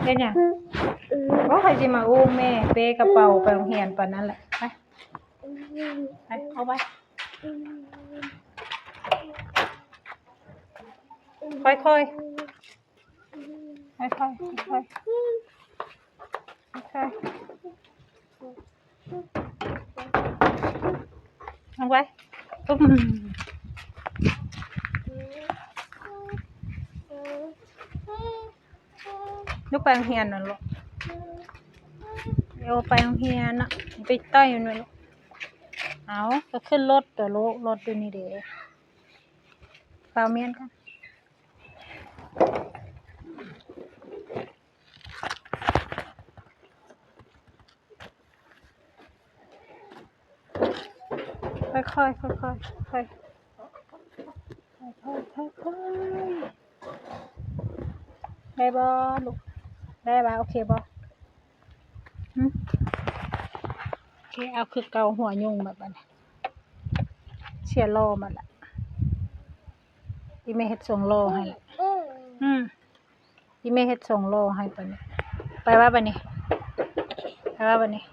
ເຮັດຫຍັງ? ໂອ້ ໃຜຊິມາອຸ້ມແມ່ ເປ້ກະເປົາໄປໂຮງຮຽນປານນັ້ນແຫຼະ. ໄປ ໄປ ເອົາໄປ ຄ່ອຍໆ ຄ່ອຍໆ ຄ່ອຍໆ ຄ່ອຍໆ. ເອົາໄວ້ ປຶ້ມ ລູກໄປໂຮງຮຽນນະລູກ ເອົາໄປໂຮງຮຽນນະ ໄປຕ່ອຍຢູ່ນະລູກ. ເອົາ ກໍຂຶ້ນລົດຕົວະລູກ ລົດຢູ່ນີ້ເດ້ ຟ້າວມ້ຽນກ່ອນ. ຄ່ອຍໆ ຄ່ອຍໆ ຄ່ອຍໆ ຄ່ອຍໆ ຄ່ອຍໆ. ໄດ້ບໍ່ລູກ? ໄດ້ບໍ່? ໂອເຄບໍ່? ຫຶ? ໂອເຄ ເອົາຄືເກົ່າ ຫົວຫຍຸ້ງໝົດບາດນີ້ ເສຍຫຼໍ່ໝົດລະ. ອີ່ແມ່ເຮັດຊົງຫຼໍ່ໃຫ້ລະ. ອືມ ອີ່ແມ່ເຮັດຊົງຫຼໍ່ໃຫ້ປານນີ້. ໄປວ່າບາດນີ້ ໄປວ່າບາດນີ້.